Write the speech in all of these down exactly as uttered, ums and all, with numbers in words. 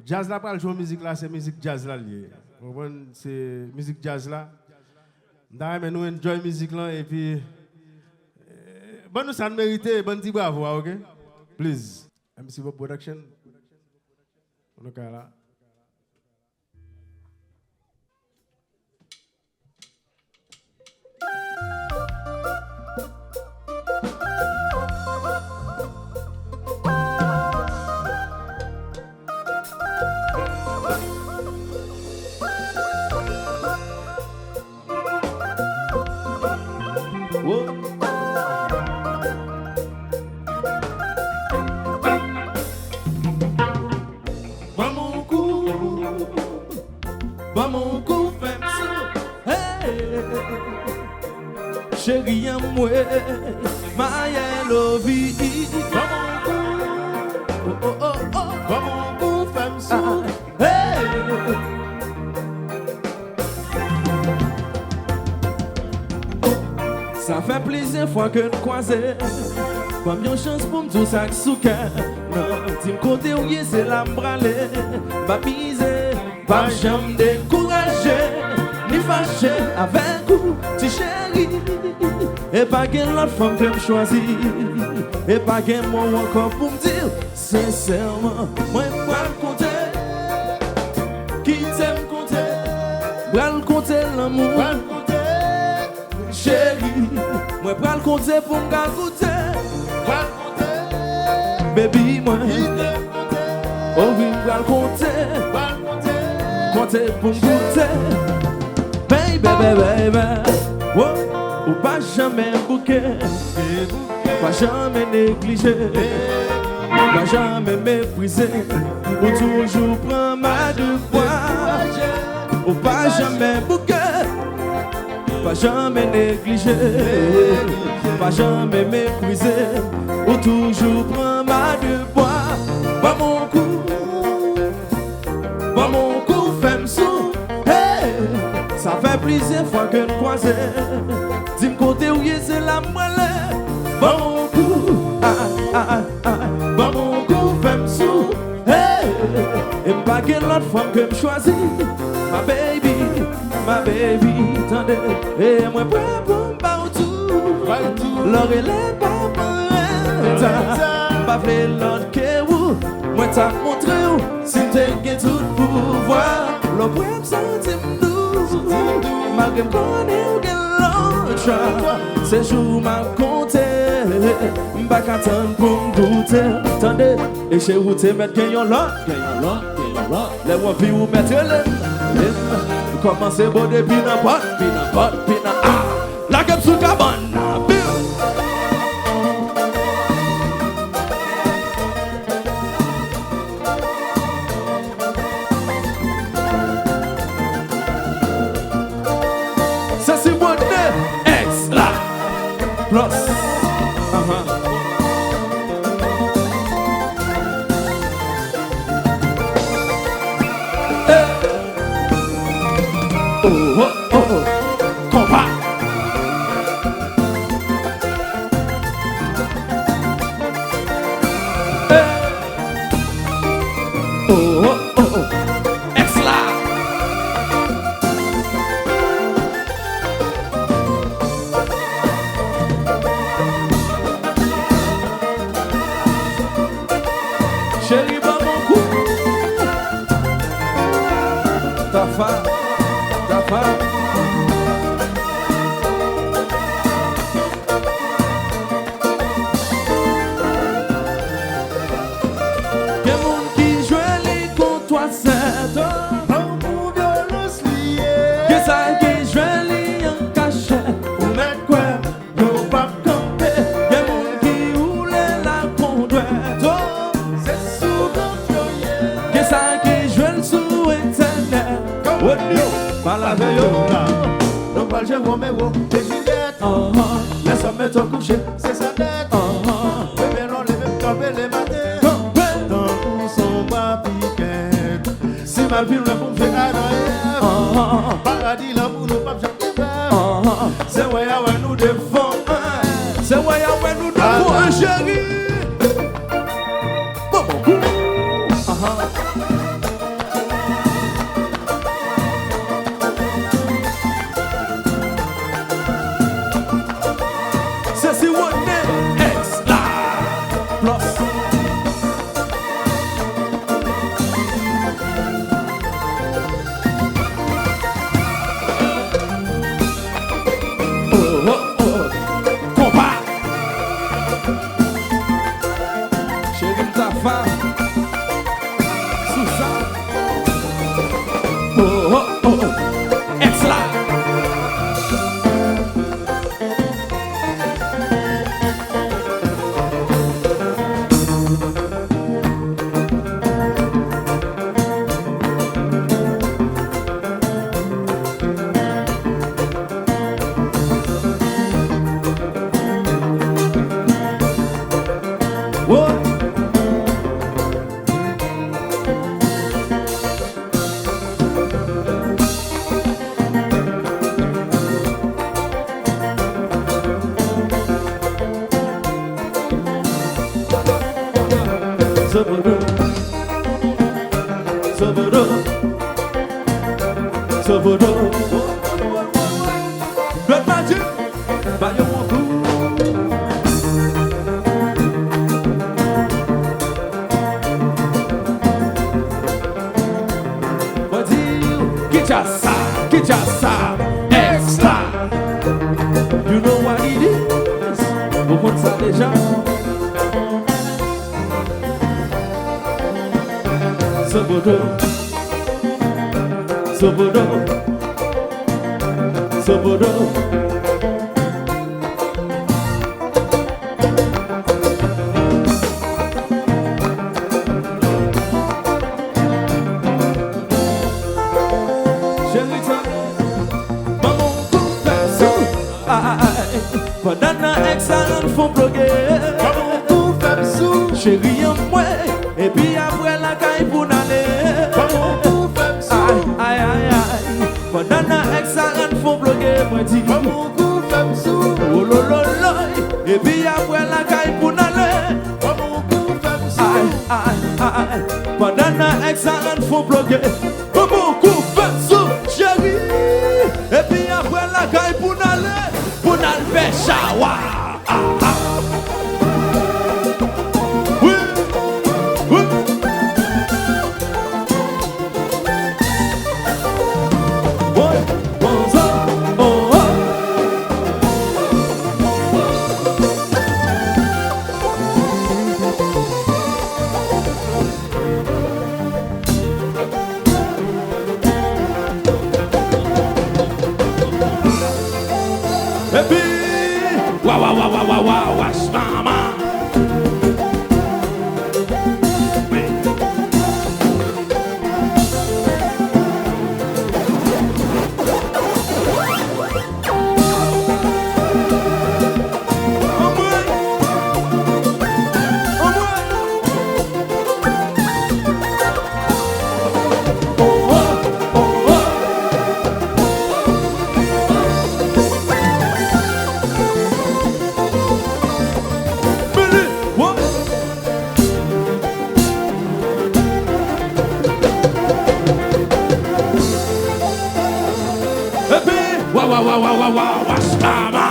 Djaz la pral jwe yon mizik la, se mizik djaz la l ye. Ou konprann? Se mizik djaz la. M ta renmen nou enjoy mizik lan epi, eh, ban nou sa n merite, ban n ti bravo a, oke? Please. M C Bob Production. Nou kay la. Ban m yon kou, ban m yon kou, fè m sou. Hey. Cheri an mwen, my love. Ban m yon kou, oh, oh, oh, oh. Ban m yon kou, fè m sou. Hey. Sa fè plizyè fwa ke n kwaze. Ban m yon chans pou m di w sa k sou kè. Non, di m kote w ye, se la m prale. M ap mize, m p ap janm dekouraje, ni fache avèk ou, ti cheri. E pa gen lòt fanm ke m chwazi. E pa gen mo ankò pou m di w. Sensèman, mwen pral konte. Kite m konte. Pral konte lanmou. Pral konte. Cheri, mwen pral konte pou m ka goute. Pral konte. Baby mwen. Kite m konte. Oh wi, m pral konte. Pral konte. Konte pou m goute. Baby, baby, baby. Oh, ou pa janmen bouke. Pa janmen neglije, pa janmen meprize. Ou toujou pran m a de bwa. Ou pa janmen bouke, pa janmen neglije, pa janmen meprize. Ou toujou pran m a de bwa. Ban m yon kou. Ban m yon kou, fè m sou. Hey! Sa fè plizyè fwa ke n kwaze. Di m kote w ye, se la m prale. Ban m yon kou, ah, ah, ah, ah. Ban m yon kou, fè m sou. Hey! E m pa gen lòt fanm ke m chwazi. My baby, my baby, tande. E mwen prè pou m ba w tou. Lò rele pa mwen reta. M pa vle lòt ke ou. Mwen t ap montre w si m te gen tout pouvwa. Lè w prè m santi m dou. Malgre m konnen w gen lòt chwa. Se jou m ap konte. M pa ka tann pou m goute. Tande, e cheri w te mèt gen yon lòt. Gen yon lòt, gen yon lòt. Lè w anvi ou mèt rele m. Kòmanse bo depi nan pòt, pi nan pòt, pi nan a. Lage m sou kabann nan, biw. Se si mwen ne, ex la. Plus. Ahan. Eh. Oh, oh, oh, oh. Konpa. Eh. Oh, oh, oh, oh. Ex la. Cheri, ban m yon kou. Tafa, tafa. Gen moun ki jwe li kon twa sèt. Lanmou vyolans li ye. Gen sa ki jwe li an kachèt. Ou mèt kwè. Yo p ap kanpe. Gen moun ki woule l ak yon dwèt, oh. Se sou vant yo ye. Gen sa ki jwe l sou entènèt. Rod yo, pale avè yo. Nou pral jwe Romeo e Juliet. Lè sòm mete w kouche, se sa nèt. Bebe, lè w leve m kanpe lematen. Tankou s on papikèt. Si m al pi lwen pou m jwe Adan e Èv. Paradi lanmou nou p ap janm Se wè y a wè nou devan. Se wè y a wè nou devan, cheri. Bon, bon, bon. Ahan. Bodo. Lòt pa di, ba yo yon kou. Mwen di, ki djaz sa, ki djaz sa, Extra. You know what it is? Ou konn sa deja. Sobodo. Sobodo. Sobodo. Cheri, tande. Ban m yon kou fè sou. Ay, pandan nan Extra rann fon ploge. Ban m yon kou fè m sou. Cheri an mwen, epi apre lakay pou n ale. Ban m yon kou fè m sou. Ay, ay, ay, ay. Pandan nan Extra rann fon ploge, mwen di. Ban m yon kou fè m sou. Wolololoy, epi apre lakay pou n ale. Ban m yon kou fè m sou. Ay, ay, ay. Pandan nan Extra rann fon ploge. Ban m yon kou fè m sou, cheri. Epi apre lakay pou n ale, pou n al fè chawa. Ah, ah. Wi, wi. Woy, bonzo, oh, oh. Epi, wa, wa, wa, wa, wa, wa, wa, mama. Epi, wa, wa, wa, wa, wa, wa, wa, shlama.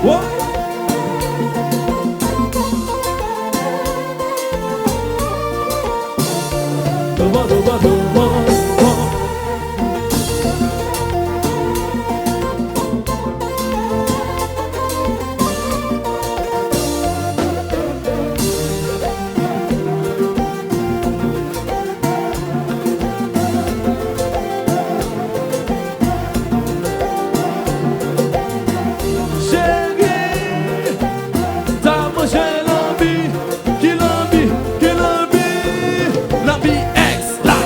Wo. Douvan, douvan, douvan, douvan. Cheri, ta manje lanbi, ki lanbi, ki lanbi, lanbi Extra.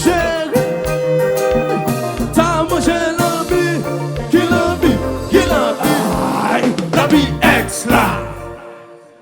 Cheri, ta manje lanbi, ki lanbi, ki lanbi, ay, lanbi Extra.